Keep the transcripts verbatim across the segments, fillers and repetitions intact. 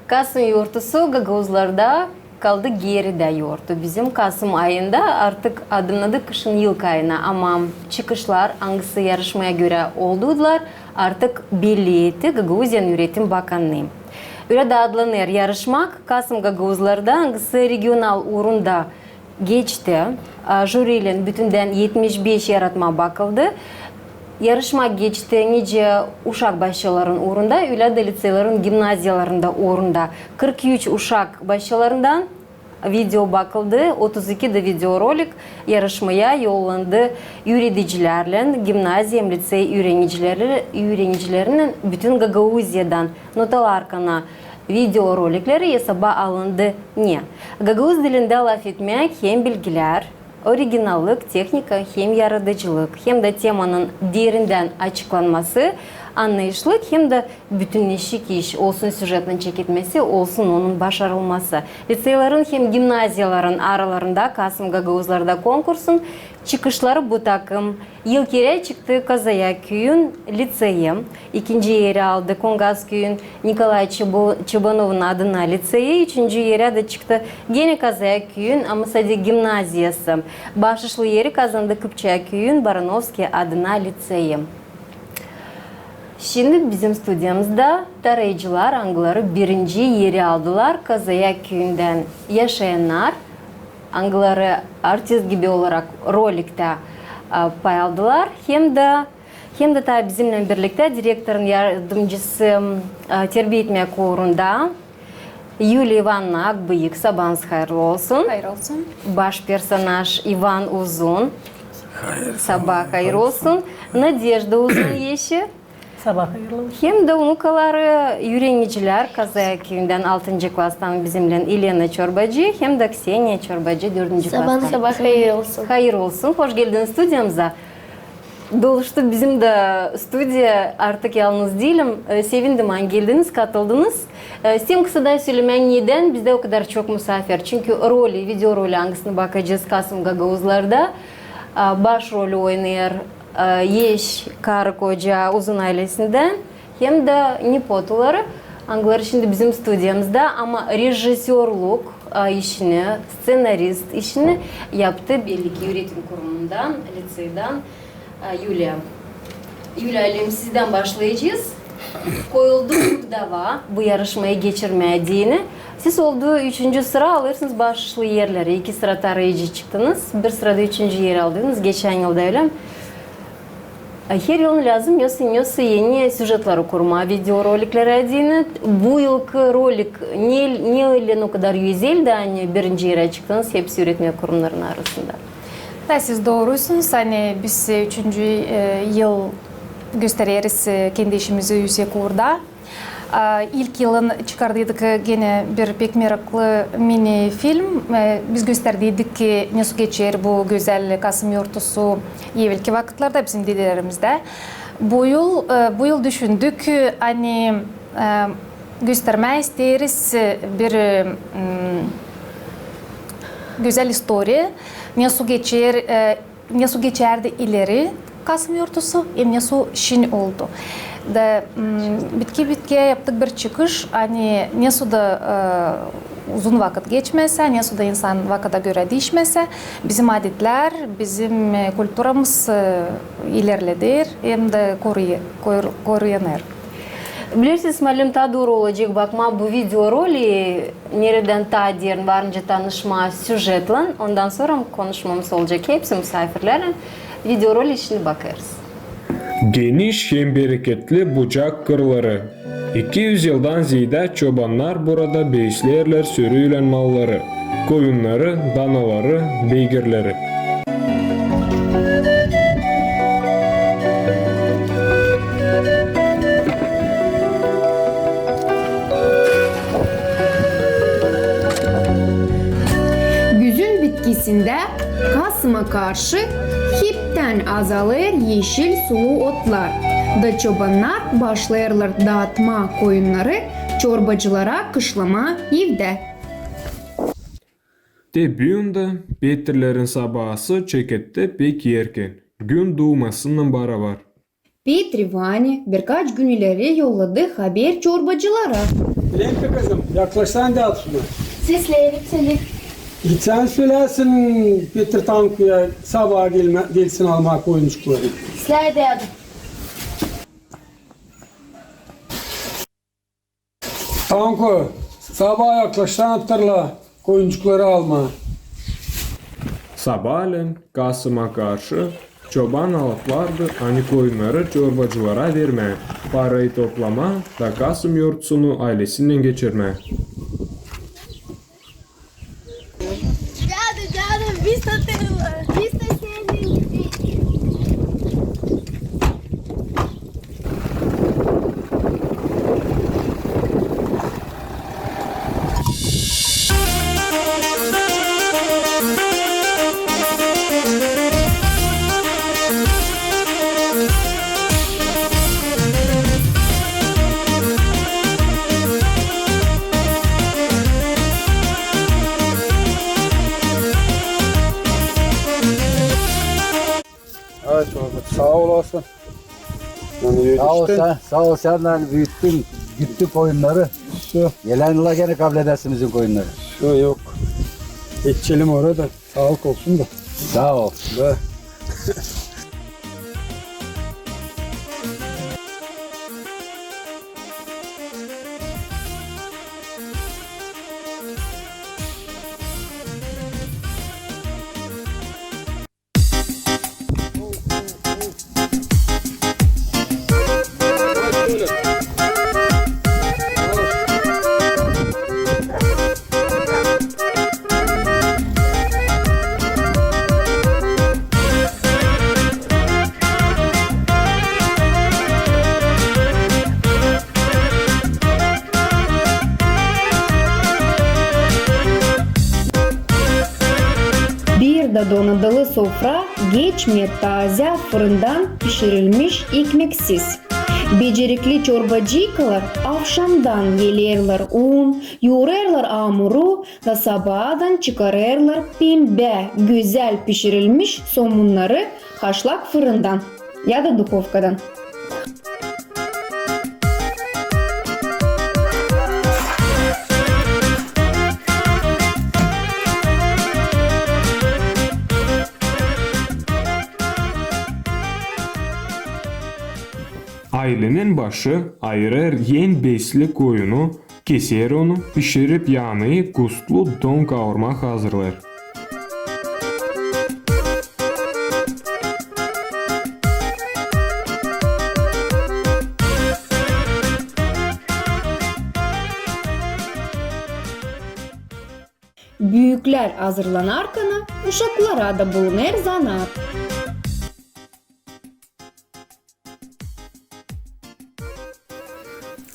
Kasım yortusu gagauzlarda kaldı geridä yortu. Bizim kasım ayında artık adımnadık kışın ilk ayına, ama çıkışlar, angısı yarışmaya görä oldular, artık belli etti Gagauziyanın üretim bakannıı. Ölä dä adlanêr yarışmak kasım gagauzlarda, angısı regional uurunda geçti. A, jüriylän bütündän etmiş beş yaratma bakıldı. Yarışma geçti nicä uşak başçaların uurunda, ölä dä liţeylerin, gimnaziyaların da uurunda. Kırk üç uşak başçalarından video bakıldı, otuz iki dä videorolik yarışmaya yollandı üüredicilärlän, gimnaziya hem liţey üürenicileri, üürenicilerinin bütün Gagauziyadan. Notalar kana videorolikleri esaba alındı. Ne? Gagauz dilindä lafetmäk hem bilgilär, originallık, tehnika hem yaradıcılık, hem dä temanın derindän açıklanması, annayışlık hem dä bütünleşik iş olsun, süjetnın çeketmesi olsun, onun başarılması. Liţeylerin hem gimnaziyaların aralarında kasım gagauzlarda konkursın çıkışları bu takım ilk erä çıktı Kazayak küüyün liţeyi, ikinci eri aldı Kongaz küüyün Nikolay Çebo-, Çebanovun adına liţeyi, üçüncü erä dä çıktı genä Kazayak küüyün, ama sade gimnaziyası. Başışlı eri kazandı Kıpçak küüyün Baranovskiy adına liţeyi. Şindi bizim studiyamızda tarayıcılar, angıları birinci eri aldılar Kazayak küüyündän yaşayannar, angıları artist gibi olarak roliktä, a, pay aldılar, hem dä, hem dä taa bizimnän birliktä direktorun yardımcısı, a, terbiya etmäk uurunda Yuliya İvanovna Akbıyık. Sabaansız hayırlı olsun. Hayır olsun. Baş personaj İvan Uzun. Hayır, sabaa hayır olsun. Nadejda Uzun eşi. Sabaa hayırlı olsun. Hem dä unukaları, üürenicilär Kazayak küüyündän altıncı klastan bizimnän Elena Çorbacı hem dä Kseniya Çorbacı dördüncü klastan. Sabaa hayır olsun. Hayır olsun. Hoş geldiniz studiyamıza. Doluştu bizim dä studiya, artık yalnız diilim. E, sevindim, ani geldiniz, katıldınız. E, isteerim kısadan sölemää, nedän bizdä o kadar çok musaafir. Çünkü roli, videoroli, angısını bakacez kasım gagauzlarda, e, başrolü oynêêr, e, eş, karı-koca Uzun aylesindän hem dä nepotuları, angıları şindi bizim studiyamızda, ama rejissörlük, e, işini, stsenarist işini yaptı belli ki üretim kurumundan, liţeydan, e, Yuliya. Yuliya, hem sizdän başlayacez. Koyuldu dava bu yarışmayı geçirmää deyni. Siz oldu üçüncü sıra alêrsınız başlı erleri. İki sıra tarayıcı çıktınız, bir sırada üçüncü eri aldınız geçän yılda, ölä mi? E, her yılın lääzım nesä, nesä eni süjetleri kurmaa videorolikleri deyni. Bu yılkı rolik ne, ne ölä o kadar özel, da ani birinci erä çıktınız hepsi üretmäk kurumnarının arasında? Da, siz dooruysunuz, ani biz, e, üçüncü, e, yıl göstereriz, e, kendi işimizi üüsek uurda. A, ilk yılın çıkardıydık, e, genä bir pek meraklı mini-film. E, biz gösterdiydik, e, nesoy geçer bu gözäl kasım yortusu evelki vakıtlarda bizim dedelerimizdä. Bu yıl, e, bu yıl düşündük, e, ani, e, göstermää isteeriz, e, bir, e, m, gözäl istoriya, nesoy geçer, e, nesoy geçärdi ileri kasım yortusu hem nesoy şindi oldu. Da, m, bitki-bitkiyä yaptık bir çıkış, ani nesoy da, e, uzun vakıt geçmäsä, nesoy da insan vakıda görä diişmäsä, bizim adetlär, bizim, e, kulturamız, e, ilerleder hem dä koruy-, kor-, koruyanêr. Bilersiniz, malüm, taa dooru olacek bakmaa bu videoroli, neredän taa derin varınca tanışmaa süjetlän, ondan sora konuşmamız olacek hepsi musaafirlerlän. Videoroli şindi bakêrız. Geniş hem bereketli Bucak kırları. İki üz yıldan zeedä çobannar burada besleerlär sürüylän malları, koyunnarı, danaları, beygirleri. Güzün bitkisindä kasıma karşı heptän azalêr eşil sulu otlar, da çobannar başlêêrlar daatmaa koyunnarı çorbacılara kışlamaa evdä. Te büün dä Petrilerin sabaası çeketti pek erkän, gün duumasınnan barabar. Petri Vani birkaç gün ileri yolladı haber çorbacılara. Lenka kızım, yaklaşsan da at şuna. Sesleerim seni. Gitsän söläsin Petr Tankuya, sabaa gelmä, gelsin almaa koyuncukları. Slädädä. Tanku, sabaa yaklaşsan hatırla koyuncukları almaa. Sabaalän kasıma karşı çoban alıp vardı, ani koyunnarı çorbacılara vermää, parayı toplamaa da kasım yortusunu aylesinnän geçirmää. Dädu, dädu, biz dä, biz dä senin gibi. Evet, Mahmut, saa olasın. Yani, saa ol sän, saa ol sän, ani büüttün, güttün koyunnarı. Şu. Gelän yıla genä kabledäsin bizim koyunnarı. Şu, yok. Geçelim orada. Saalık olsun da. Saa ol. Da. Bir dä donadılı sofra geçmeer taazä fırından pişirilmiş ekmeksiz. Becerikli çorbacıkalar avşamdan yelerlär un, yuurêrlar aamuru da sabaadan çıkarêrlar pembä, gözäl pişirilmiş somunnarı haşlak fırından ya da duhovkadan. Aylenän başı ayırêr en besli koyunu, keser onu, pişirip yaanı kustlu don kaurma hazırlêêr. Büüklär hazırlanarkan, uşaklara da bulunêr zanaat.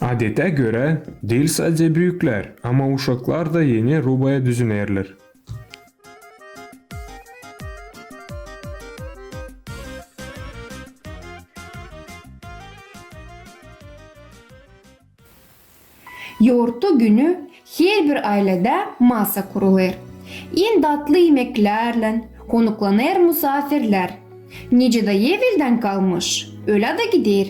Adetä görä, diil sade büüklär, ama uşaklar da eni rubaya düzünerlär. Yortu günü herbir ayledä masa kurulêr. En datlı imeklärlän konuklanêr musaafirlär. Nicä dä eveldän kalmış, ölä dä gider.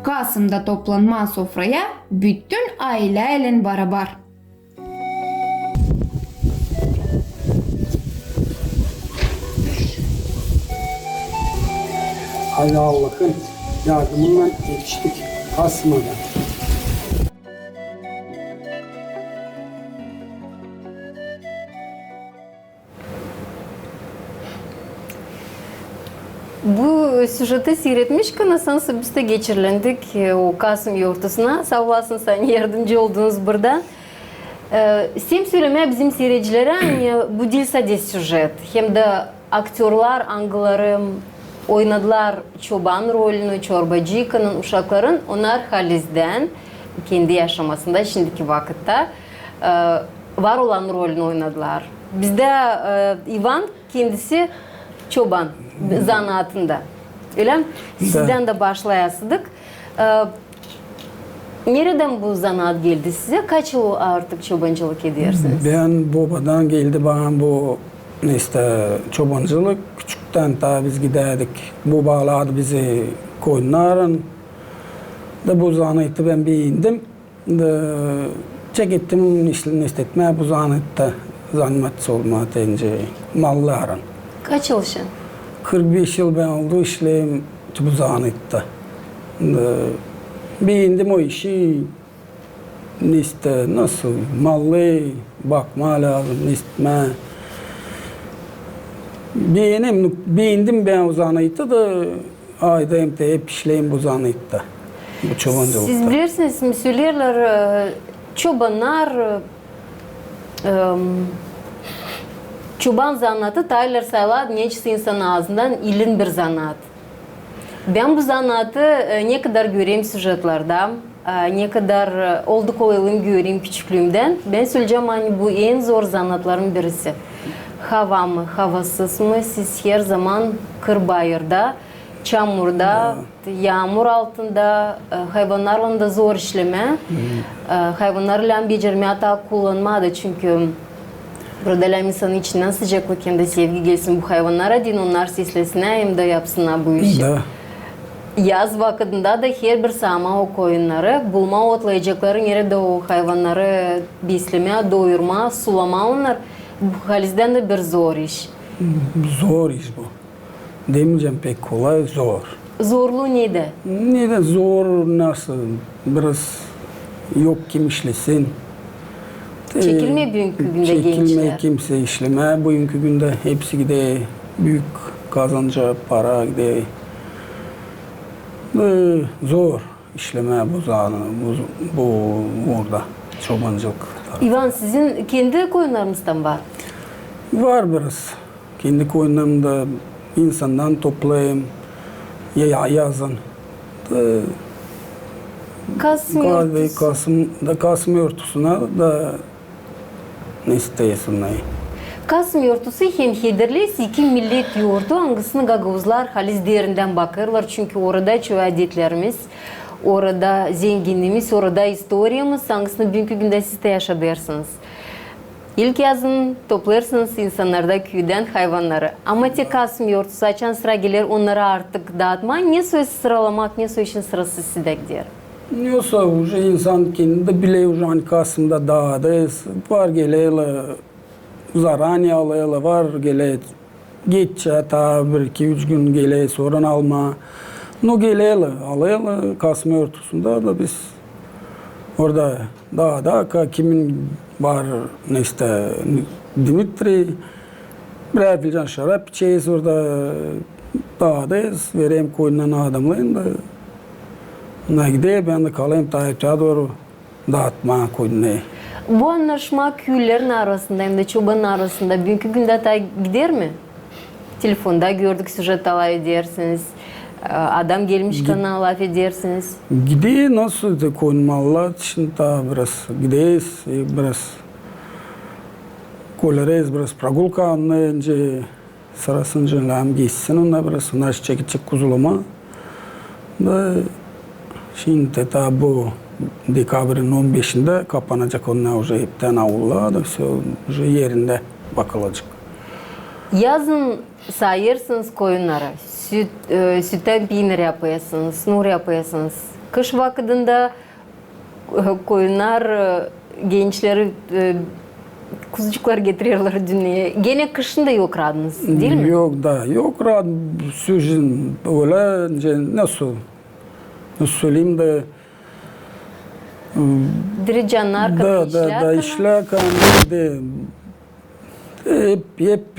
Kasımda toplanmaa sofraya bütün aylä ile barabar. Hadi Allahın yardımınnan etiştik Kasıma da. Bu süjeti siiretmişkän, sansın biz dä geçirilendik, e, o Kasım yortusuna. Saa olasın, ani yardımcı oldunuz burada. E, isteerim sölemää bizim siiredicilerä, ani bu diil sade süjet, hem dä aktörlar, angıları oynadılar çoban rolünü, çorbacıkanın, uşakların, onnar halizdän kendi yaşamasında şindiki vakıtta, e, var olan rolünü oynadılar. Bizdä, e, İvan kendisi çoban zanaatında. Ölä mi? Da. Sizdän dä başlayasıdık. E, neredän bu zanaat geldi sizä? Kaç yıl artık çobancılık edersiniz? Bän bobadan geldi bana bu, işte, çobancılık. Küçüktän taa biz gidärdik. Boba alardı bizi koyunnarın. Da bu zanaatı bän beendim. Da çekettim, işle-, işletmää bu zanaatı, zanaatçı olmaa deyni, mallarlan. Kaç yıl şindi? Kırk beş yıl bän oldu işleerim bu zanaatta. Da beendim o işi, neştä, nasıl, malları bakmaa lääzım, işletmää. Beendim, beendim bän o zanaatı da, ayda hem dä hep işleerim bu zanaatta, bu çobancılıkta. Siz bilersiniz mi, söleerlär, e, çobannar, e, em, çoban zanaatı taylar sayılar, neçin insan aazından ilin bir zanaat. Bän bu zanaatı, e, ne kadar görerim süžetlerdä, e, ne kadar, e, oldu kolaylıım görerim küçüklüümdän. Bän söleyecäm, ani bu en zor zanaatların birisi. Hava mı, havasız mı, siz herzaman kır-bayırda, çamurda, yaamur altında, e, hayvannarlan da zor işlemää. E, hayvannarı lääzım becermää, taa kullanmaa da, çünkü burada lääzım insanın içindän sıcaklık hem dä sevgi gelsin bu hayvannara deyni, onnar seslesinär hem dä yapsınnar bu işi. Da. Yaz vakıdında da herbir saamaa o koyunnarı, bulmaa otlayacakları neredä o hayvannarı beslemää, doyurmaa, sulamaa onnar. Bu halizdän dä bir zor iş. Zor iş bu. Demeyecäm pek kolay, zor. Zorluu nedä? Nedä zor, nasıl, biraz yok kim işlesin. Çekilmeer büünkü gündä gençlär. Çekilmeer kimsey işlemää büünkü gündä. Hepsi gider büük kazanca, para gider. E, zor işlemää bu zanı, bu, bu uurda, çobancılık tarafı. İvan, sizin kendi koyunnarınızdan var? Var biraz. Kendi koyunnarımı da insandan toplêêrım ya-, yazın. E, kasım örtüsü. Kasım, da kasım örtüsünä da ne isteersin. Kasım örtüsü hem hederlez iki millet yortu, angısını gagauzlar haliz derindän bakêrlar, çünkü orada çoyu adetlerimiz, orada zenginniimiz, orada istoriyamız, angısını büünkü gündä siz dä yaşadêrsınız. İlk yazın toplêêrsınız insannarda küüdän hayvannarı. Ama te kasım örtüsü, açan sıra geler onnarı artık daatmaa, ne soy sıralamak, ne soy işin sırası sizdä gider? Yoksa uje insan kendi dä biler, uje ani kasımda daadêr, var gelerlär, zaraniye alêrlar, var geler geçä, taa bir-iki-üç gün geler, sora almaa. Nu, gelerlär, alêrlar kasım örtüsündä da biz orada daada, ka kimin var, neştä, Dmitriy, birär filcan şarap içeriz orada, daadêrız, vererim koyunnan adamnarın da. Na gider, bän dä kalêrım taa öteyä dooru daatmaa koyunnarı. Bu annaşma küülerin arasında hem dä çobanın arasında büünkü gündä taa gider mi? Telefonda gördük, süžettä lafedersiniz, e, adam gelmiş, kanaa lafedersiniz. Gider, nasıl da koyun mallar için taa biraz gideriz, e, biraz koleriz, biraz progulka, ondan önce sırasınca lääzım geçsin, onnar biraz, onnar çekecek kuzulamaa. Da şindi taa bu dekabrın on beşindä kapanacek onnar uje heptän aullar da, всё uje erindä bakılacek. Yazın saayêrsınız koyunnarı, süt, e, süttä piinir yapêrsınız, nuur yapêrsınız. Kış vakıdında koyunnar, e, gençleri, e, kuzucuklar getirerlär dünneyä. Genä kışın da yok raadınız, diil mi? Yok da, yok raat, süzün ölä, nasıl, nasıl söleyim da, diri cannar, da, da, işlärkän, işlärkän da, hep, hep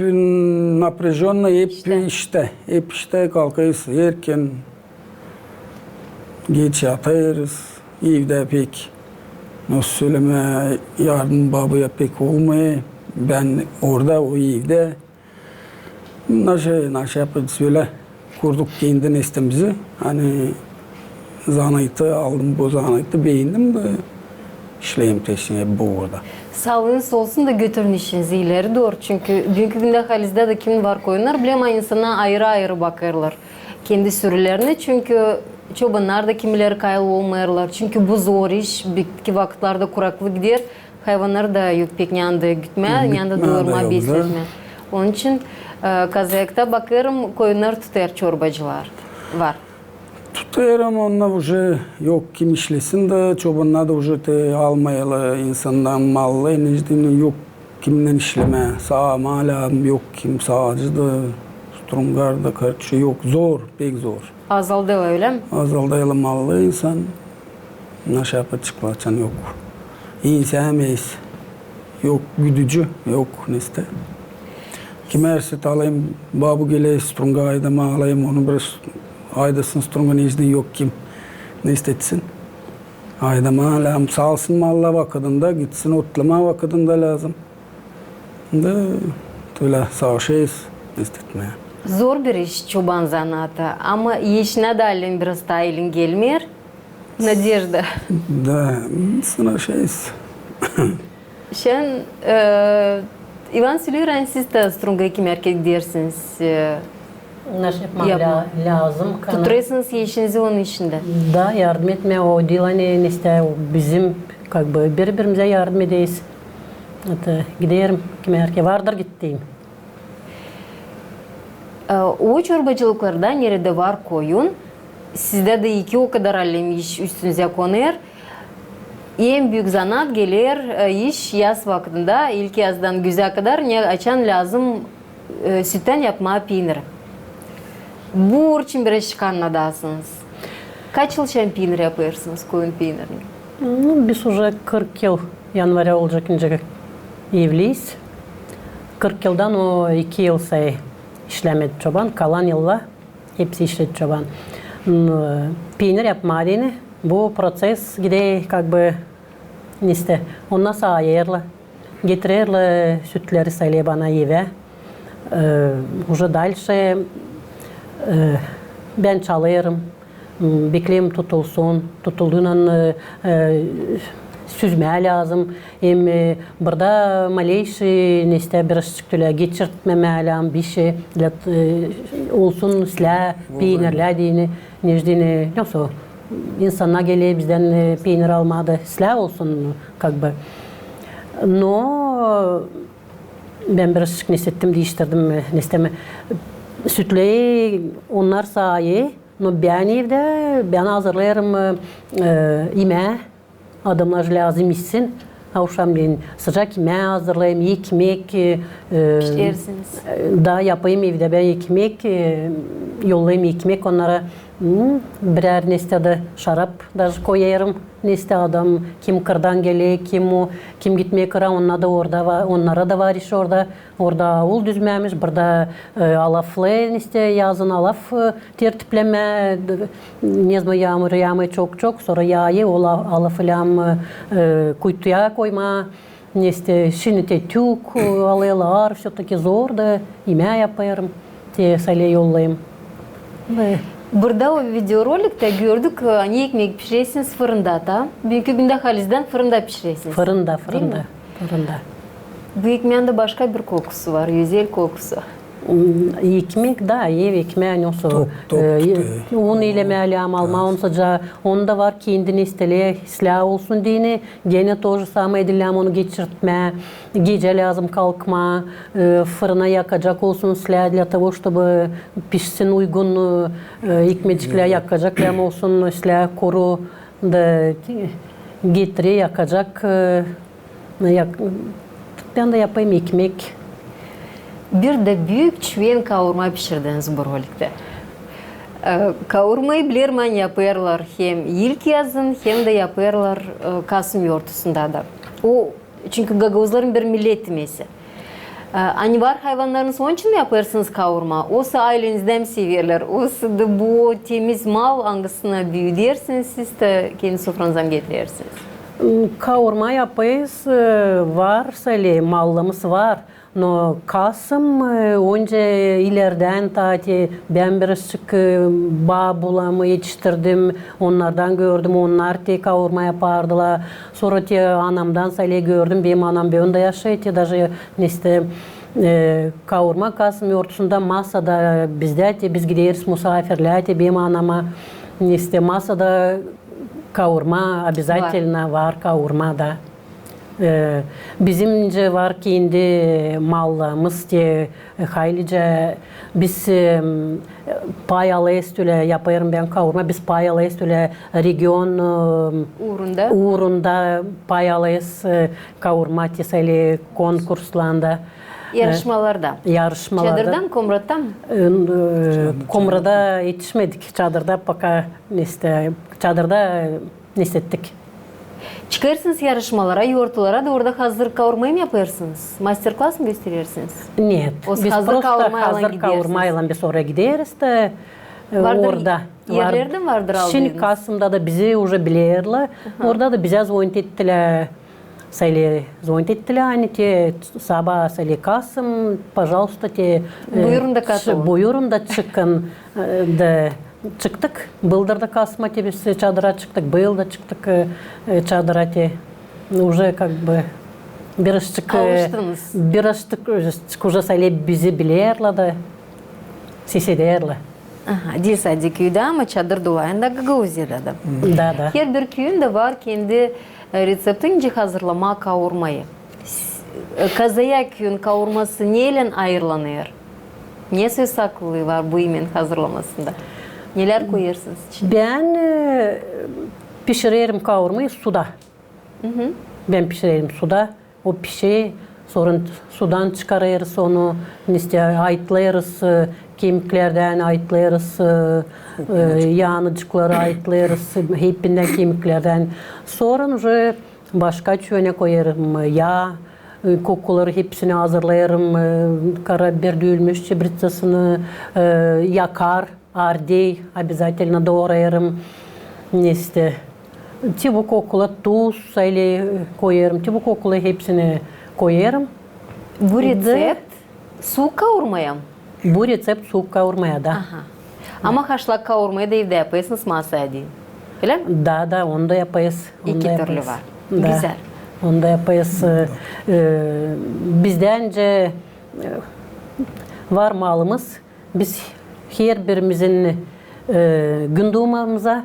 напряжённо, hep iştä, hep iştä, kalkêrız erken, geç yatêrız, evdä pek, nasıl sölemää, yardım babaya pek olmêêr. Bän orada, o evdä. Naşey, naşey yapêrız, bölä kurduk kendi neştämizi. Ani zanaatı aldım, bu zanaatı beendim da işleerim te şindi bu uurda. Saalıınız olsun da götürün işinizi ileri dooru. Çünkü büünkü gündä halizdä dä kimin var koyunnar, bilerim, ani insana ayırı-ayırı bakêrlar. Kendi sürülerinä, çünkü çobannar da kimileri kayıl olmêêrlar. Çünkü bu zor iş, bitki vakıtlarda kuraklık gider, hayvannarı da yok pek neyanda gütmää, neyanda doyurmaa, besletmää. Onun için, e, Kazayakta bakêrım, koyunnarı tutêr çorbacılar. Var. Tutêrım, onda uje yok kim işlesin da, çobannar da uje te almayalı insandan malları, neçin yok kimdän işlemää, saamaa lääzım, yok kim saacı da, strungar da, karçı yok, zor, pek zor. Azaldı, ölä mi? Azaldı malları insan, naşapa çıkmaçan yok. İnsan meis. Yok güdücü, yok nestä. Kimär se alayım, babu geler strunga aydamaa, alayım onu biraz aydasın strunga, neçin yok kim nestä etsin. Aydamaa lääzım, saalsın malları vakıdında, gitsin otlamaa vakıdında lääzım. Da ölä savaşêrız nestä etmää. Zor bir iş çoban zanaatı, ama işinä dä elin biraz taa elin gelmeer. Nadežda. Da, savaşêrız. Şindä, e, İvan sölüyor, ani siz dä strunga kimär gidersiniz, e, naşa yapmaa lää-, lääzım. Tutêrsınız işinizi onun işindä. Da, yardım etmää, o diil ani nestä, bizim, как бы, biri-birimizä yardım ederiz. Giderim kimär, vardır gittiim. E, o çorbacılıklarda, neredä var koyun, sizdä dä iki o kadar alem iş üstünüzä konêr. En büük zanaat geler, e, iş yaz vakıdında, ilk yazdan güzä kadar, ne, açan lääzım, e, süttän yapmaa piinir. Bu için biraz annadasınız. Kaç yıl şindä piinir yapêrsınız, koyun piinirini? Ну, biz uje kırk yıl, yanvarä olacek nicä evliyiz. Kırk yıldan o iki yıl sa işlämedi çoban, kalan yıllar hepsi işledi çoban. N-, piinir yapmaa deyni, bu proţes gider, как бы, nestä, onnar saayêrlar. Getirerlär sütleri sälä bana evä. E, uje дальше, e, bän çalêrım, m, bekleerim tutulsun, tutulduunnan, e, e, süzmää lääzım. Hem, e, burada малейший nestä birazçık tölä geçirtmemää lääzım, bişey, e, olsun islää piinirlär deyni, neçin deyni, nasıl, insannar geler bizdän, e, piinir almaa da, islää olsun, как бы. Но bän birazçık nestä ettim, diiştirdim, e, nestämi, sütleri onnar saayêr, но bän evdä, bän hazırlêêrım, e, e, imää, adamnar lääzım işsin, avşamleyin sıcak imää hazırlêêrım, ekmek, e, e, pişirersiniz. E, da yapêrım evdä bän ekmek, e, yollêêrım ekmek onnara, m, birär nestä dä şarap даже koyêrım. Nestä adam, kim kırdan geler, kim o, kim gitmeer kıra, onnar da orada var, onnara da var iş orada. Orada aul düzmämiş, burada, e, alaflı, nestä yazın alaf, e, tertiplemää, d-, ne zaman yaamur yaamêêr çok-çok, sora yaayêr, o la-, alafı lääzım, e, kuytuya koymaa, nestä, şindi te tük, e, alêrlar, всё-таки zor da, imää yapêrım. Te sälä yollêêrım. Burada o videoroliktä gördük, e, ani ekmek pişirersiniz fırında, da? Büünkü gündä halizdän fırında pişirersiniz. Fırında, fırında, fırında. Bu ekmeän dä başka bir kokusu var, özel kokusu. M, ekmek, da, ev ekmeä, nasıl, tok, tok, e, tutêr. Un ilemää lääzım, almaa onu sıcaa, onda var kendi nestalä, islää olsun deyni, genä то же самое deyni, onu geçirtmää. Gecä lääzım kalkmaa, e, fırına yakacak olsun islää, для того чтобы pişsin uygun, e, ekmeciklär yakacak lääzım olsun islää kuru da, getirä yakacak, e, yak-, bän dä yapêrım ekmek. Bir dä büük çüven kaurma pişirdiniz bu roliktä. E, kaurmayı bilerim, ani yapêrlar hem ilk yazın, hem dä yapêrlar, e, kasım ortasında da. O Çünkü gagauzların bir millet imesi. E, ani var hayvannarınız, onun için mi yapêrsınız kaurma? Osa aylenizdä mi severlär? Osa da bu temiz mal, angısını büüdersiniz siz dä kendi sofranıza mı getirersiniz? M, kaurma yapêrız, e, var sälä malımız var. Но kasım, e, öncä ilerdän taa te bän birazçık, e, baa bulamı etiştirdim, onnardan gördüm, onnar te kaurma yapardılar. Sora te anamdan sälä gördüm, benim anam büündä yaşêêr, te даже nestä, e, kaurma kasım ortasında masada bizdä te biz gideriz musaafirlää te benim anama, nestä masada kaurma обязательно var, kaurma da. E, bizim nicä var kendi mallarımız, te, e, haylica biz, e, pay alêrız ölä, yapêrım bän kaurma, biz pay alêrız ölä region, e, uurunda, uurunda pay alêrız, e, kaurma, te, sälä konkurslarda. Yarışmalarda. Yarışmalarda. Çadırda mı, komrattan mı? E, e, komrada etişmedik. Çadırda poka, işte, çadırda, e, neşettik. Çıkêrsınız yarışmalara, yortulara da orada hazır kaurmayı mı yapêrsınız? Master-klas mı gösterersiniz? Нет. Biz prosto hazır kaurmaylan biz oraya gideriz da, e, orada. Erlerdä mi vardır aldınız? Şindi Kasımda da bizi uje bilerlär. Orada da bizä zvonit ettilär. Sälä zvonit ettilär, ani te saba sälä Kasım, пожалуйста, te, e, buyurun da katılın. Buyurun da çıkın, e, da çıktık. Bıldır da Kasıma te biz çadıra çıktık, bıyıl da çıktık, e, e, çadıra te. Uje как бы birazçık, e, birazçık, e, uje sälä bizi bilerlär da sesederlär. Aha, diil sade küüdä, ama çadır dolayında Gagauziyada da. Da, da. Herbir küüyün dä var kendi, e, reţepti, nicä hazırlamaa kaurmayı. S-, e, Kazaya küüyün kaurması neylän ayırılanêr? Ne söz haklıı var bu imenin hazırlamasında? Nelär koyêrsınız içinä? Bän, e, pişirerim kaurmayı suda. Bän pişirerim suda. O pişer, sora sudan çıkarêrız onu, işte, ayıtlêêrız, e, kemiklerdän ayıtlêêrız, e, e, yanıcıkları ayıtlêêrız, hepindän kemiklerdän. Sora uje başka çöönä koyêrım, e, ya, e, kokuları hepsini hazırlêêrım, e, karabiber düüzülmüş, çebretsasını, e, yakar. Ardey обязательно doorêrım. İştä, te bu kokula tuz, sälä koyêrım, te bu kokula hepsini koyêrım. Bu reţept suuk kaurmaya mı? Bu reţept suuk kaurmaya, da. Aha. Ama haşlak kaurmayı da evdä yapêrsınız masadeyin. Ölä mi? Da, da, onu da yapêrız. İki türlü var. Da. Gözäl. Onu da yapêrız. E, e, bizdä nicä, e, var malımız. Biz herbirimizin, e, günduumamıza,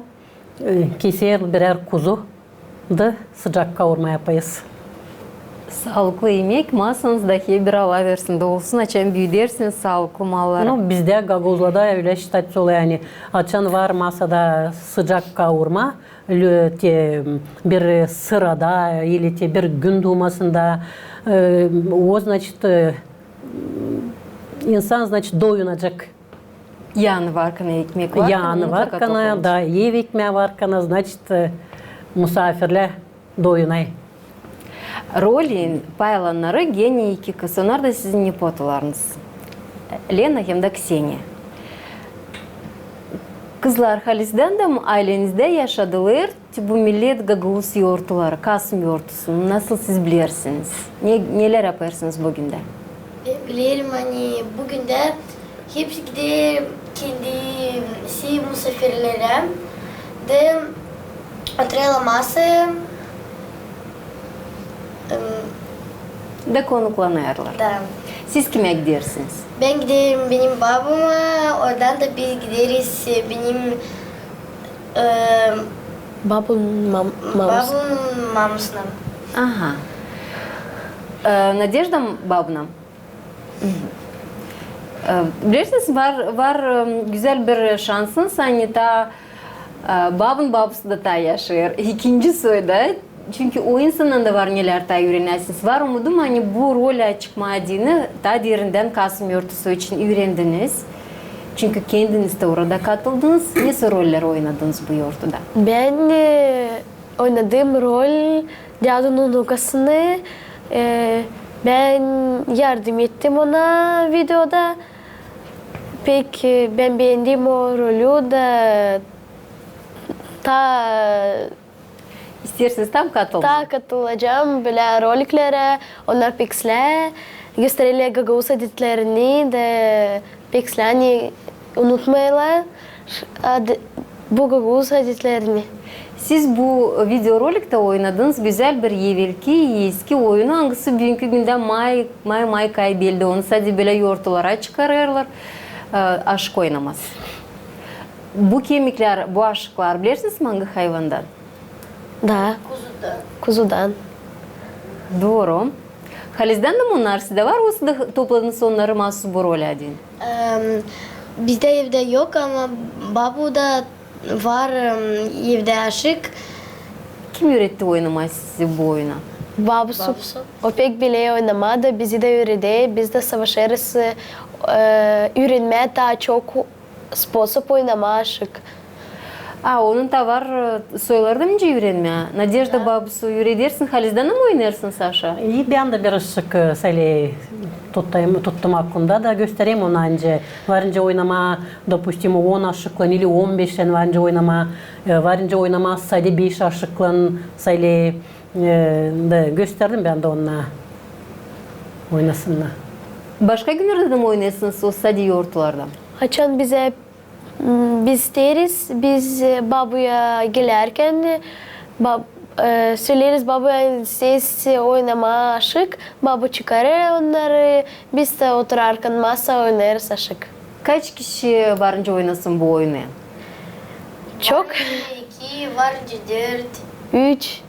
e, keser birär kuzu da sıcak kaurma yapêrız. Saalıklı imek, masanız da hep bir Alla versin, dolusun, açan büüdersiniz saalıklı malları. Ну, bizdä Gagauzlarda ölä ştaţ olêr, ani açan var masada sıcak kaurma, lö-, te, bir sırada, ili te bir günduumasında, e, o, значит, e, İnsan, значит, doyunacek. Yanı varkana, ekmek varkana, yanı varkana, da ev ekmää varkana, значит, e, musaafirlär doyunêr. Rolin pay alanları genä iki kız, onnar da sizin nepotalarınız, Lena hem dä Kseniya. Kızlar, halizdän dä mı aylenizdä yaşadılar te bu millet gagauz yortuları, Kasım yortusunu, nasıl siz bilersiniz? Ne, nelär yapêrsınız büün dä? Bän bilerim, ani büün dä hepsi gider kendi, şey, musaafirlerä da oturêrlar masaya, em, da konuklanêrlar. Da. Siz kimä gidersiniz? Bän giderim benim babama, oradan da biz gideriz, e, benim Ee, babunun mam-, mamusuna. Babunun mamusuna. Aha. Ee, Nadejda babuna. Ee, bilersiniz, var, var, em, gözäl bir şansınız, ani taa, e, babun babusu da taa yaşêêr. İkinci soyda. Çünkü o insandan da var nelär taa üürenäsiniz. Var umudum, ani bu rolä çıkmaa deyni taa derindän Kasım yortusu için üürendiniz. Çünkü kendiniz dä orada katıldınız. Nesoy rollär oynadınız bu yortuda? Bän, e, oynadım rol dädunun unukasını. E, bän yardım ettim ona videoda. Pek, e, bän beendim o rolü da taa İsteersiniz taa mı katılmaa? Taa katılacam bölä roliklerä, onnar pek islää göstereler gagauz adetlerini da pek islää, ani unutmayalım ad-, bu gagauz adetlerini. Siz bu videoroliktä oynadınız gözäl bir evelki, eski oyunu, angısı büünkü gündä may, may, may kaybetti. Onu sade bölä yortulara çıkarêrlar, e, aşık oynaması. Bu kemiklär, bu aşıklar, bilersiniz mi, angı hayvandan? Da. Kuzudan. Kuzudan. Dooru. Halizdän dä mi onnar sizdä var, osa da topladınız onnarı maasuz bu rolä deyni? Em, bizdä evdä yok, ama babuda var, em, evdä aşık. Kim üüretti oynamaa sizi bu oyuna? Babusu. Babusu. O pek biler oynamaa da bizi dä üüredär, biz dä savaşêrız, e, üürenmää taa çok sposob oynamaa aşık. A, onun taa var, e, soyları da nicä üürenmää. Nadežda, babusu, üüredersin, halizdän dä mi oynêêrsın, Saşa? E, bän dä bir aşık, e, sälä tutayım, tuttum aklımda da göstererim ona nicä. Var nicä oynamaa, допустим, on aşıklan ili on beşlän var nicä oynamaa, e, var nicä oynamaa sade beş aşıklan sälä, e, da gösterdim bän dä ona oynasınnar. Başka günlerdä dä mi oynêêrsınız, osa sade yortularda? Açan bizä M, biz isteeriz, biz, e, babuya gelärkän, e, bab-, e, söleeriz babuya, siz oynamaa aşık, babu çıkarêr onnarı, biz dä oturarkan masa oynêêrız aşık. Kaç kişi var nicä oynasın bu oyunu? Çok. Var nicä iki, var nicä dört. Üç.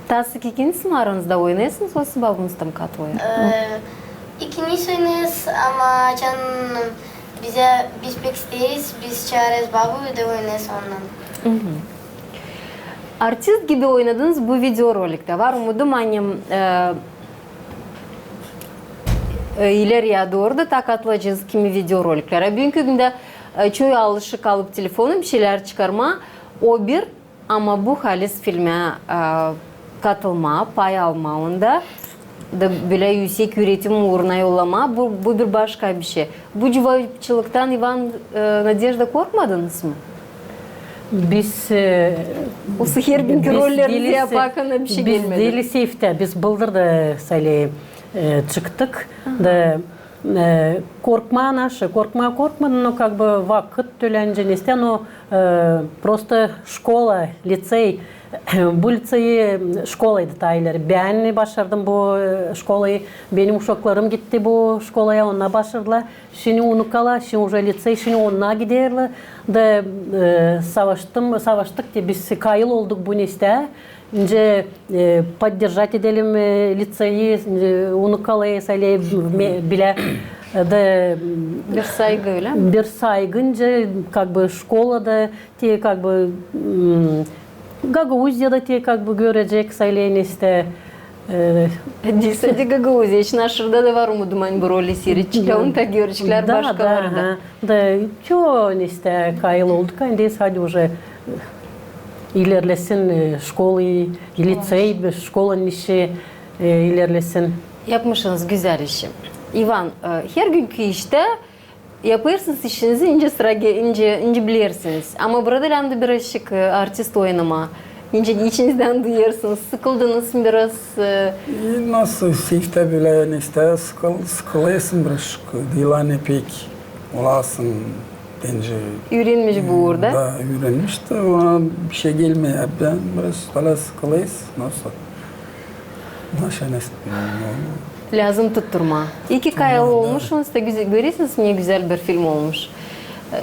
Taa sık ikiniz mi aranızda oynêêrsınız, osa babunuz tam kat oynar? E, ikimiz oynêêrız, ama açan bizä, biz pek isteeriz, biz çaarêrız babuyu da oynêêrız onunnan. Artist gibi oynadınız bu videoroliktä. Var umudum, ani, e, e, ileriyä dooru da taa katılacez kimi videoroliklerä. Büünkü gündä, e, çoyu alışık alıp telefonu, bir şeylär çıkarmaa. O bir Ama bu halis filmä, e, katılmaa, pay almaa onda da bölä üüsek üüretim uuruna yollamaa, bu, bu bir başka bir şey. Bu cuvaapçılıktan, İvan, e, Nadežda, korkmadınız mı? Biz, e, osa herbüünkü rollerinizi yaparkan bir şey gelmedi. Biz diil seyftää, biz bıldır da sälä, e, çıktık da, e, korkmaa naşı, korkmaa korkmadım, no, как бы, vakıt tölä nicä, nestä, no, e, prosto şkola, litsey, bu litseyi şkolaydı taa ileri. Bän başardım bu, e, şkolayı, benim uşaklarım gitti bu şkolaya, onnar başardılar. Şindi unukalar, şindi uje litsey, şindi onnar giderlär. Da, e, savaştım, savaştık te biz, kayıl olduk bu nestä. Nicä, e, поддержать edelim, e, litseyi, e, unukaları, sälä, me-, bilä, e, da, bir saygı, ölä mi? Bir saygı, nicä, как бы, şkolada, te, как бы, m, Gagauziyada te, как бы, görecek, sälä, nestä, e, diil sade Gagauziya, şindi aşırıda da var umudum, ani bu roli siiredecek, da, onu da görecekler başkaları da. Da, ço, nestä, kayıl olduk, ani deyni, hadi uje, e, ilerlesin, e, şkola, litsey, şkolanın işi, e, ilerlesin. Yapmışınız gözäl işi. İvan, e, hergüünkü iştä yapêrsınız işinizi, nicä sıra ge-, nicä, nicä bilersiniz. Ama burada lääzım da birazcık, e, artist oynamaa. Nicä içinizdän duyêrsınız, sıkıldınız mı biraz, e? E, nasıl, seyftää bölä, nestä, sıkıl-, sıkılêrsın birazcık, diil ani pek olasın, bence. Üürenmiş bu uurda. Da, üürenmiş da, ona bir şey gelmeer. Bän biraz taa sıkılêrsın, nasıl? Naşı, nestä, bilmeerim. Lääzım tutturmaa. İyi ki kayıl olmuşsunuz da, görersiniz, ne gözäl bir film olmuş.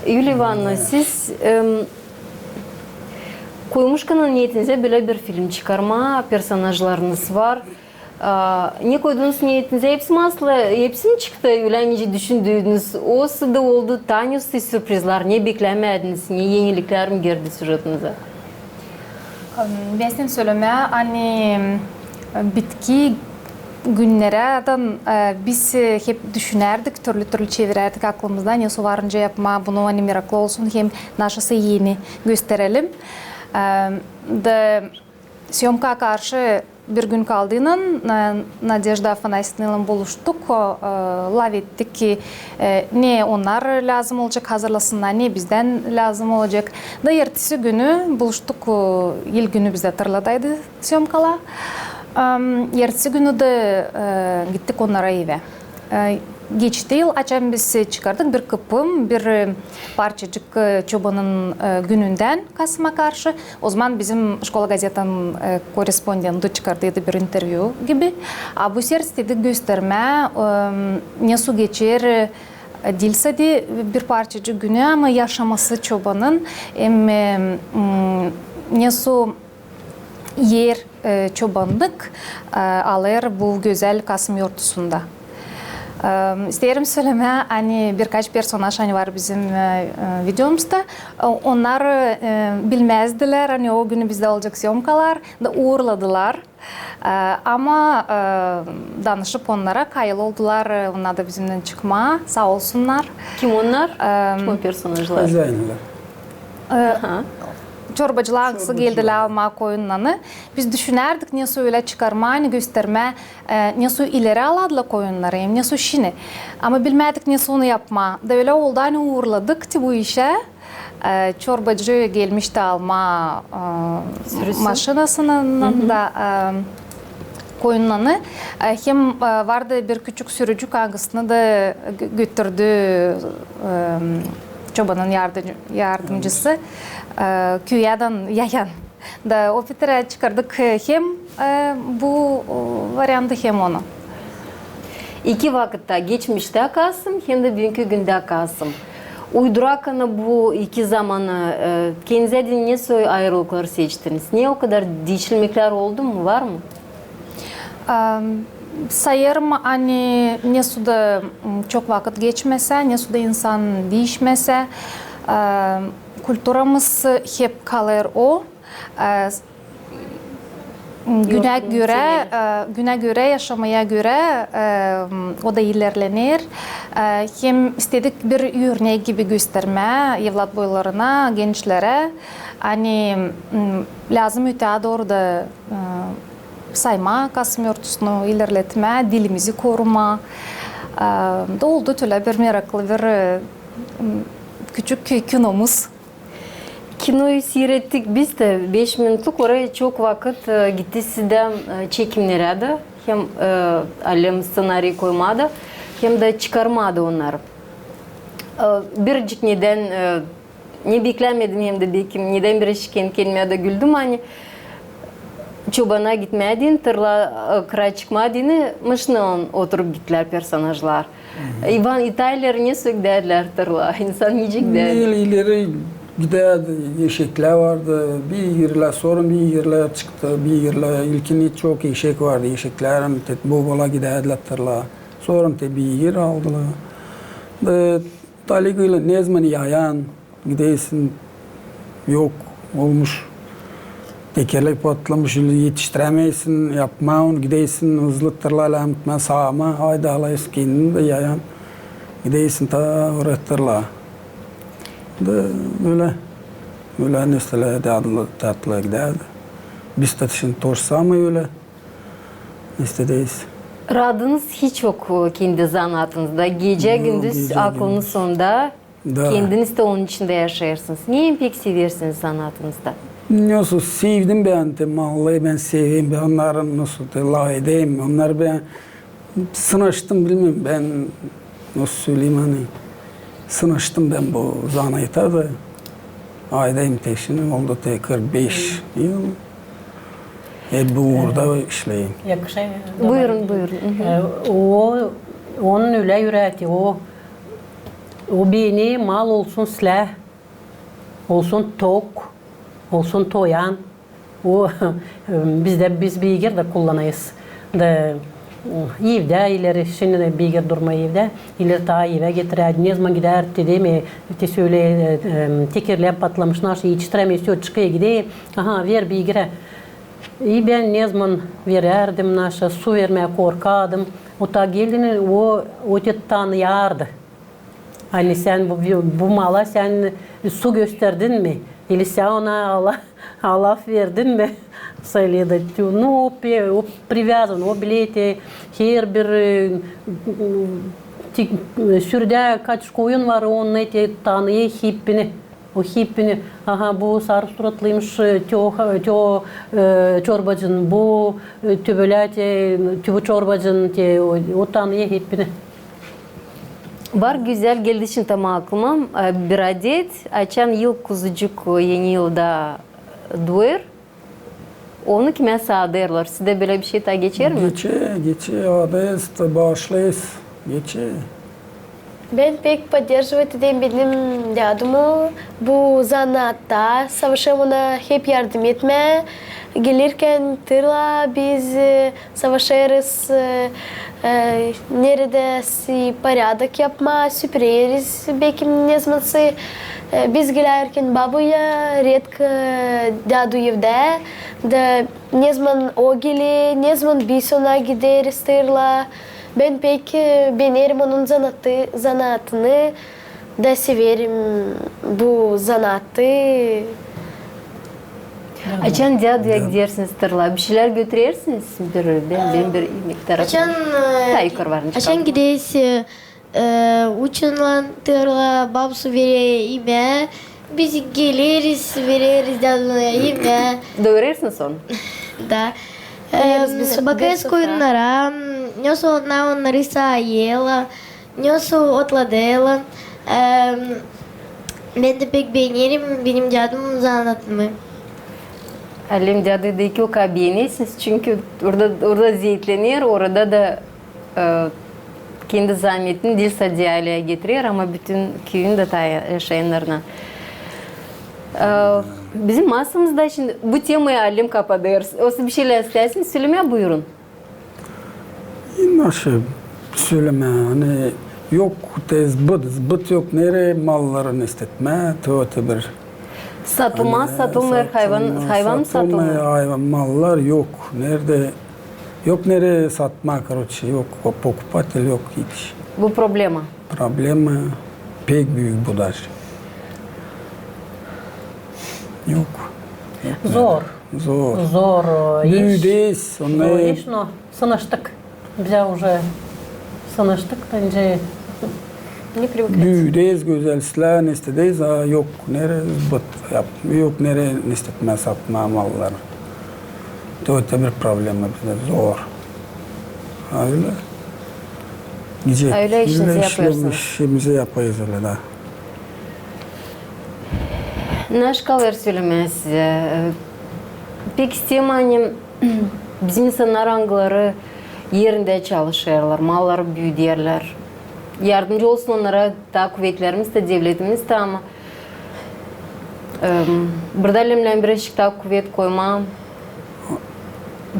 E, Yuliya İvanovna, siz, em, koymuşkanız neetinizä bölä bir film çıkarmaa, personajlarınız var. A, ne koydunuz neetinizä? Hepsi mi aslı, hepsi mi çıktı ölä, nicä düşündünüz? Osa da oldu taa ne sürprizlär, ne beklämädiniz, ne eniliklär mi girdi süžetinizä? Em, bän sän sölemää, ani, em, bitki günnerä, e, biz, e, hep düşünärdik, türlü-türlü çevirärdik aklımızda, ne soy var nicä yapmaa bunu, ani meraklı olsun, hem naşası eni gösterelim. Em, da Sýomkaa karşı bir gün kaldıynan, e, Nadežda Afanasyevnaylan buluştuk, e, laf ettik ki, e, ne onnar lääzım olacek hazırlasınnar, ne bizdän lääzım olacek. Da ertesi günü buluştuk, e, ilk günü bizdä tarladaydı sýomkalar. Em, ertesi günü dä, e, gittik onnara evä. E, geçti yıl, açan biz çıkardık bir kıpım, bir, e, parçacık, e, çobanın, e, günündän Kasıma karşı. Ozaman bizim şkola gazetanın, e, korrespondenti çıkardıydı bir intervyu gibi. A bu sefer istedik göstermää, e, ne soy geçer, e, diil sade bir parçacık günü, ama yaşaması çobanın, hem, e, m, ne soy er, e, çobanlık, e, alêr bu gözäl Kasım yortusunda. E, isteerim sölemää, ani birkaç personaj, ani var bizim, e, e, videomuzda, e, onnar, e, bilmäzdilär, ani o günü bizdä olacek syoomkalar, da uurladılar. E, ama, e, danışıp onnara, kayıl oldular, e, onnar da bizimnän çıkmaa, saa olsunnar. Kim onnar? E, Kim o personajlar? Hozäinlär. E, çorbacılar, angısı geldilär almaa koyunnanı. Biz düşünärdik, nesoy ölä çıkarmaa, ani göstermää, e, nesoy ileri aladılar koyunnarı, hem nesoy şindi. Ama bilmädik, nesoy onu yapmaa. Da ölä oldu, ani uurladık te bu işä. E, çorbacı gelmişti almaa, e, maşinasınnan da, e, koyunnanı. E, hem, e, vardı bir küçük sürücük, angısını da gö-, götürdü, e, çobanın yardı-, yardımcısı, e, küüyädän yayan. Da o peterä çıkardık, e, hem, e, bu, e, variantı, hem onu. İki vakıtta, geçmiştä Kasım hem dä büünkü gündä Kasım. Uyduraraktan bu iki zamanı, e, kendinizä deyni nesoy ayırılıklar seçtiniz? Ne o kadar diişilmeklär oldu mu, var mı? Am, sayêrım, ani nesoy da, m, çok vakıt geçmesä, nesoy da insan diişmesä, am, kulturamız hep kalêr o. E, s-, m, günä görä, e, günä görä, yaşamaya görä, e, m, o da ilerlener. E, hem istedik bir örnek gibi göstermää evlatboylarına, gençlerä, ani, m, lääzım ötää dooru da, e, saymaa Kasım yortusunu, ilerletmää, dilimizi korumaa. E, da oldu tölä bir meraklı bir, e, m, küçük ki-, kinomuz. Kinoyu siirettik biz dä beş minutluk, orayı çok vakıt, e, gitti sizdän, e, çekimnerä dä, hem, e, alem sţenariy koymaa da, hem dä çıkarmaa da onnarı. E, bircik nedän, e, ne beklämedim hem dä bekim, nedän bir eşik kendi kendimä dä güldüm, ani çobana gitmää deyni, tırlaa, e, kıra çıkmaa deyni, maşinalan oturup gittilär personajlar. İvan, İtalyalar nesoy gidärdilär tırlaa, insan nicä gidärdi? Neler ileri gidärdi, eşeklär vardı, bir ileri, sora bir ileri çıktı, bir ileri, ilkin çok eşek vardı, eşeklär, te, bobalar gidärdilär tırlaa. Sora te bir ileri aldılar. Da, taligıyla ne zaman yayan, gideysin, yok olmuş, tekerlek patlamış, etiştirämeysin yapmaa onu, gideysin hızlı tırlaylan gitmää, saamaa, ayda alaysın kendini dä yayan, gideysin ta oraya tırlaa. Da ölä, ölä nesoy da tatlı, tatlı gidärdi. Biz dä şindi то же самое ölä. İstedäyiz. Raadınız hiç yok, e, kendi zanaatınızda. Gecä-gündüz aklınız onda. Da. Kendiniz dä onun içindä yaşêêrsınız. Neyi pek seversiniz zanaatınızda? Nesoy sevdim bän te malları, bän severim, bän onnarı nesoy te lafedeyim, onnarı bän sınaştım, bilmeerim, bän nesoy söleyim, ani sınaştım bän bu zanaata da. Aydayım te şindi, oldu te kırk beş yıl. Hep bu uurda işleyim. Yakışa-, Buyurun, buyurun. E, o, onun ölä üretti, o, o beyni mal olsun islää, olsun tok, olsun toyan. O, bizdä biz beygir dä kullanêrız. Da, evdä ileri, şindi dä beygir durêr evdä. İleri taa evä getirärdi. Ne zaman gidärdi, te demää, te sölää, e, e, tekerlär patlamış, naşey etiştirämeer, всё, çıkêr, gidêr. Aha, ver beygirä. E, bän ne zaman verärdim, naşey su vermää korkardım. O taa geldiynän, o, o te tanıyardı. Ani sän bu, bu mala sän su gösterdin mi? Ili sän ona ala-, alaf verdin mi? Söleerdi. Ну, o pe-, o привязан, o biler te herbir, e, tik-, sürüdä kaç koyun var, onu te tanıyêr hepsini. O hepsini. Aha, bu sarı suratlıymış, te o, te o, e, çorbacının, bu, e, tübülä te, tübü çorbacının te, o, o tanıyêr hepsini. Var gözäl, geldi şindi tamam aklıma, e, bir adet, açan ilk kuzucuk, e, eni yılda duêr, onu kimä adêêrlar. Sizdä bölä bir şey taa geçer mi? Geçer, geçer, adêêrız, baaşlêêrız, geçer. Bän pek поддерживать ederim benim dädumu bu zanaatta, savaşêrım ona hep yardım etmää. Gelärkän tırla biz, e, savaşêrız, e, e, neredä s-, porядок yapmaa, süpüreriz, bekim nezamansa, e, biz gelärkän babuya, redko, e, dädu evdä, da nezaman o geler, nezaman biz ona gideriz tırla. Bän pek, e, beenerim onun zanaatı-, zanaatını, da severim bu zanaatı. Açan däduya gidersiniz tırla, bir şeylär götürersiniz? Bir, bän, bän bir imek tarafı. Açan, e, açan gideriz, e, e, uçunlan tırla, babusu verer imää, biz geleriz, vereriz däduya imää. Doyurêrsınız onu? Da. Em, bakêrız koyunnara, m, nasıl onnar onnarı saayêrlar, nasıl otladêrlar. Em, bän dä pek beenerim benim dädumun zanaatını. Alem dädu deyni o kadar beenersiniz, çünkü orada, orada zeetlener, orada da, e, kendi zaametini diil sade aylää getirer, ama bütün küüyün dä, taa yaşayannarına. E, bizim masamızda şindi bu temayı alem kapadêr. Osa bir şeylär isteersiniz sölemää, buyurun. Nasıl sölemää, ani yok te zbıt, zbıt yok, neredä malları nestetmää, te o te bir. Satılmaz, ani satılmêêr hayvan, satılmaz, hayvan mı satılmêêr? Hayvan, mallar yok, neredä, yok neredä satmaa, karoçe, yok, po-, покупатель yok hiç. Bu problema. Problema pek büük bu da. Yok. Yok neredä. Zor. Zor. Zor, e, iş. Büüderiz, zor iş, no sınıştık. Bizä uje sınıştık, bence. Büüderiz, gözäl işlär neştederiz, a yok neredä zbıt yap-, yok neredä neştetmää, satmaa malları. Te o te bir problema bizdä, zor. Ölä. Gidecek. Ölä işimizi yapêrsınız. Işimizi yapêrız ölä da. Naşkalêr sölemää sizä. Pek isteerim, ani bizim insannar, angıları erindä çalışêrlar, malları büüderlär. Yardımcı olsun onnara taa kuvetlerimiz dä, devletimiz dä, ama, em, burada alemnän birazçık taa kuvet koymaa,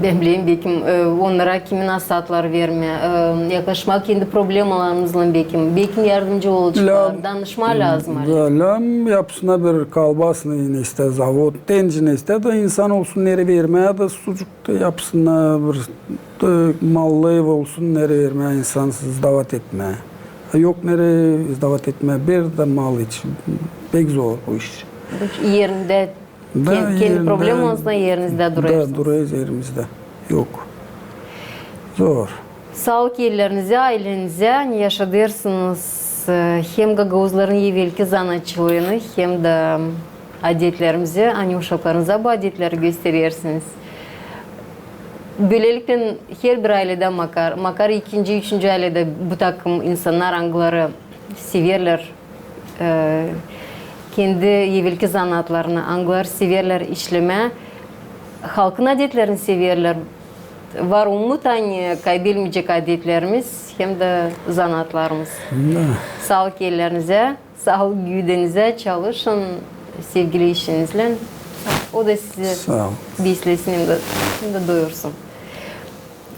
bän bilerim, bekim, e, onnara kimin asaatları vermää, e, yaklaşmaa kendi problemalarımızlan, bekim, bekim yardımcı olaceklar, danışmaa lääzım alem. Da, lääzım yapsınnar bir kolbasnıy neştä zavod, tenci neştä da insan olsun neredä vermää, da sucuk da yapsınnar, bir da mallı ev olsun neredä vermää, insansız sdavat etmää. A yok neredä sdavat etmää, bir dä mal hiç. Pek zor bu iş. Erindä Da kendi, kendi erindä, problemalarınızlan erinizdä durêrsınız. Da durêrız erimizdä. Yok. Zor. Saalık ellerinizä, aylenizä, ani yaşadêrsınız, e, hem gagauzların evelki zanaatçılıını, hem dä adetlerimizi, ani uşaklarınıza bu adetleri gösterersiniz. Böleliknän herbir ayledä makar, makar ikinci, üçüncü ayledä bu takım insannar, angıları severlär e, kendi evelki zanaatlarını, angıları severlär işlemää, halkın adetlerini severlär. Var umut, ani kaybelmeyecek adetlerimiz hem dä zanaatlarımız. Da. Saalık ellerinizä, saalık güüdünüzä, çalışın sevgili işiniznän. O da sizi beslesin hem dä, hem dä doyursun.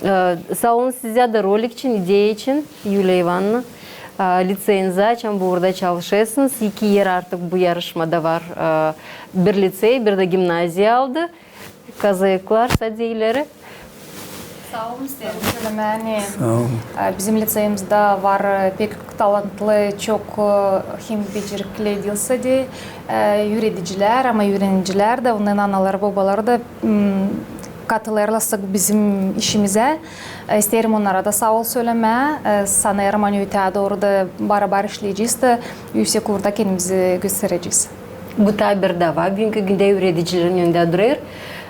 E, saa olun sizä dä rolik için, ideya için, Yuliya İvanna. E, liţeyinizä, açan burada çalışêrsınız, iki er artık bu yarışmada var. E, bir liţey, bir dä gimnaziya aldı. Kazayıklar, sade ileri. Saa olun, isteerim sölemää, ani, e, bizim liţeyimizdä var, e, pek talantlı, çok, e, hem becerikli diil sade, e, üüredicilär, ama üürenicilär dä, onnarın anaları, bobaları da, m, katılêrlar sık bizim işimizä. E, isteerim onnara da saa ol sölemää. E, sanêrım, ani ötää dooru da barabar işleyecez dä, üüsek uurda kendimizi gösterecez. Bu taa bir dava büünkü gündä üüredicilerin önündä durêr.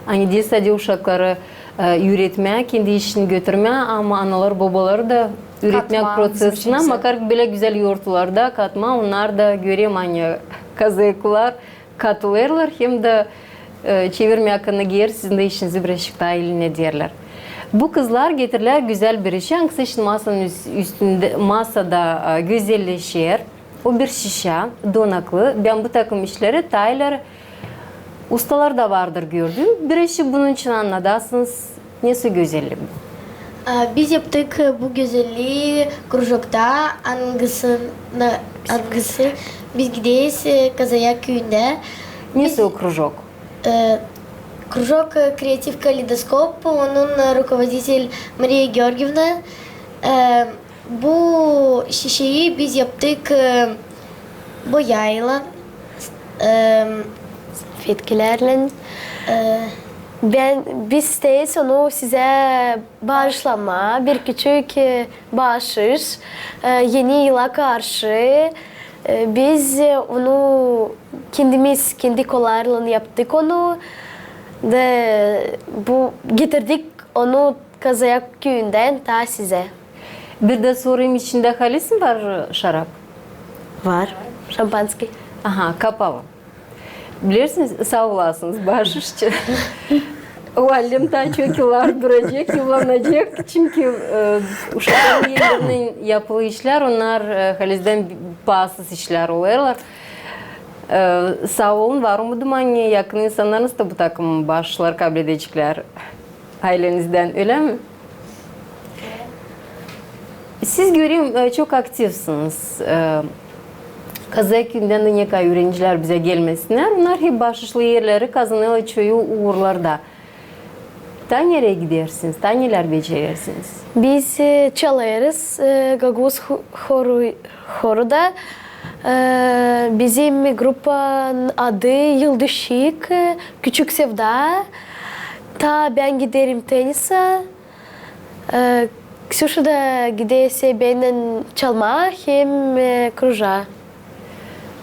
Ani diil sade uşakları e, üüretmää, kendi işini götürmää, ama anaları, bobaları da üüretmää proţesinä, makar bölä gözäl yortularda katmaa, onnar da, görerim, ani kazayıklar katılêrlar hem dä, e, çevirmää kanı geeri, sizin dä işinizi birazçık taa ilinederlär. Bu kızlar getirlär gözäl bir işi, angısı şindi masanın üs-, üstündä, masada, e, gözelleşer. O bir şişä, donaklı. Bän bu takım işleri taa ileri Ustalar da vardır, gördüm. Bir işi bunun için annadasınız. Nesoy gözellik bu? E, biz yaptık bu gözellii krujokta, angısına, angısı biz gideriz, e, Kazayak küüyündä. Nesoy o krujok? E, krujok, e, «Креатив калейдоскоп», onun, e, rukovoditelь Mariya Georgievna. E, bu şişeyi biz yaptık, e, boyaylan, e, salfetkelärlän. E, bän, biz isteeriz onu sizä baaşlamaa, bir küçük, e, baaşış, e, Eni yıla karşı. E, biz, e, onu kendimiz, kendi kollarlan yaptık onu. Da bu, getirdik onu Kazayak küüyündän taa sizä. Bir dä sorayım, içindä halis mi var, e, şarap? Var. Şampanskıy. Aha, kapalı. Bilersiniz, saa olasınız, baaşış için. O allem taa çok yıllar duracek, yıllanacek. Çünkü, e, uşakların ellerinnän yapılı işlär, onnar, e, halizdän paasız işlär olêrlar. E, saa olun, var umudum, ani yakın insannarınız da bu takım baaşışları kabledeceklär aylenizdän, ölä mi? Siz, göreyim, e, çok aktivsiniz. E, Kazayak küüyündän dä ne kadar üürenicilär bizä gelmesinnär, onnar hep baaşışlı erleri kazanêrlar çoyu uurlarda. Taa nereyi gidersiniz, taa nelär becerersiniz? Biz, e, çalêrız, e, gagauz ho-, horu, horuda. E, bizim gruppanın adı Yıldışik, e, Küçük Sevda. Taa bän giderim tennisä. E, Ksüşa da gider benän çalmaa hem, e, krujaa.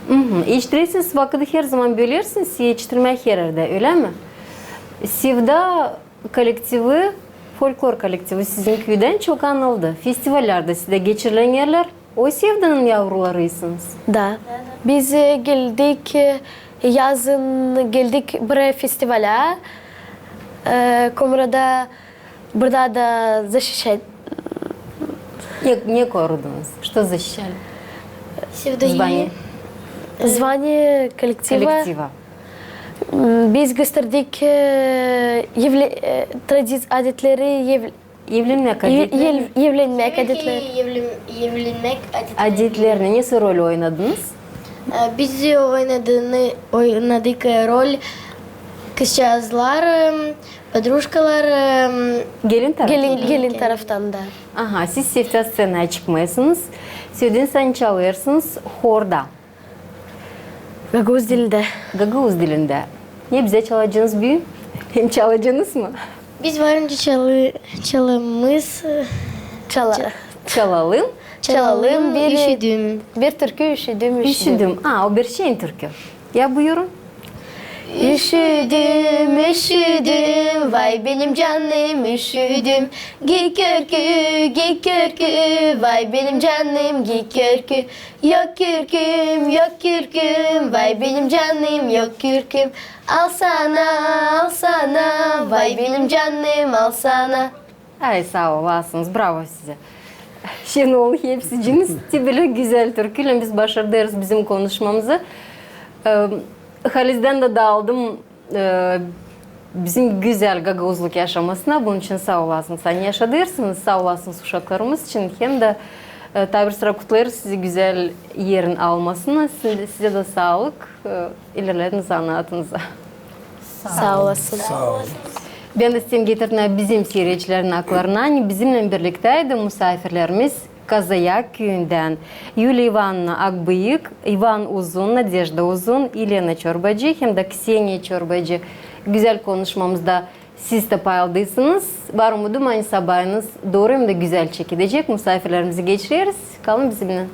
Mhm. Etiştirersiniz vakıdı, her zaman bölersiniz, etiştirmää her erdä, ölä mi? Sevda kollektivi, folklor kollektivi sizin küüdän çok annıldı. Festivallär dä sizä geçirilän erlär. O Sevdanın yavrularıysınız? Da. Biz, e, geldik, e, yazın geldik buraya festivalä. E, Komrada, burada da защищать. Ne, ne korudunuz? Что защищали? Sevdayı. Звание. Звание коллектива. Коллектива. M, biz gösterdik, e, evle-, e, tradiţ-, adetleri, ev-, Evlenmäk adetleri. Ev-, evlenmäk adetleri. Evlen-, evlenmäk adetleri. Adetlerini. Nesoy rol oynadınız? E, biz oynadını-, oynadık, e, rol kızçaazlar, e, podrujkalar, e, gelin tarafından. Gelin, gelin tarafından da. Aha, siz Sevda sţenaya çıkmêêrsınız. Sevda, siz çalêrsınız horda. Gagauz dilindä. Gagauz dilindä. Ne bizä çalacınız büün? Hem çalacınız mı? Biz var nicä çalı-, çalımız. Çala-, ça-, çalalım. Çalalım bir, üşüdüm. Bir türkü, üşüdüm, üşüdüm. Üşüdüm. A, o bir şiir türkü. Ya, buyurun. Üşüdüm, üşüdüm, vay benim canım, üşüdüm. Giy kürkü, giy kürkü, vay benim canım, giy kürkü. Yok kürküm, yok kürküm, vay benim canım, yok kürküm. Al sana, al sana, vay benim canım, al sana. Ay, saa olasınız, bravo sizä. Şen olun hepsiciniz. Te bölä gözäl türküylän biz başardıyız bizim konuşmamızı. E, halizdän dä daaldım e, bizim gözäl gagauzluk yaşamasına. Bunun için saa olasınız, ani yaşadêrsınız, saa olasınız uşaklarımız için. Hem dä, e, taa bir sıra kutlêêrız sizi gözäl erin almasına. Siz-, sizä dä saalık, e, ilerlediniz zanaatınıza. Saa olasın. Saa olun. Bän dä isteerim getirmää bizim siiredicilerin aklarına, ani bizimnän birliktäydi musaafirlerimiz Kazayak küüyündän Yuliya İvanovna Akbıyık, İvan Uzun, Nadežda Uzun, İlena Çorbacı hem dä Kseniya Çorbacı. Gözäl konuşmamızda siz dä pay aldıysınız. Var umudum, ani sabaayınız dooru hem dä gözäl çekecek. Musaafirlerimizi geçireriz. Kalın bizimnän.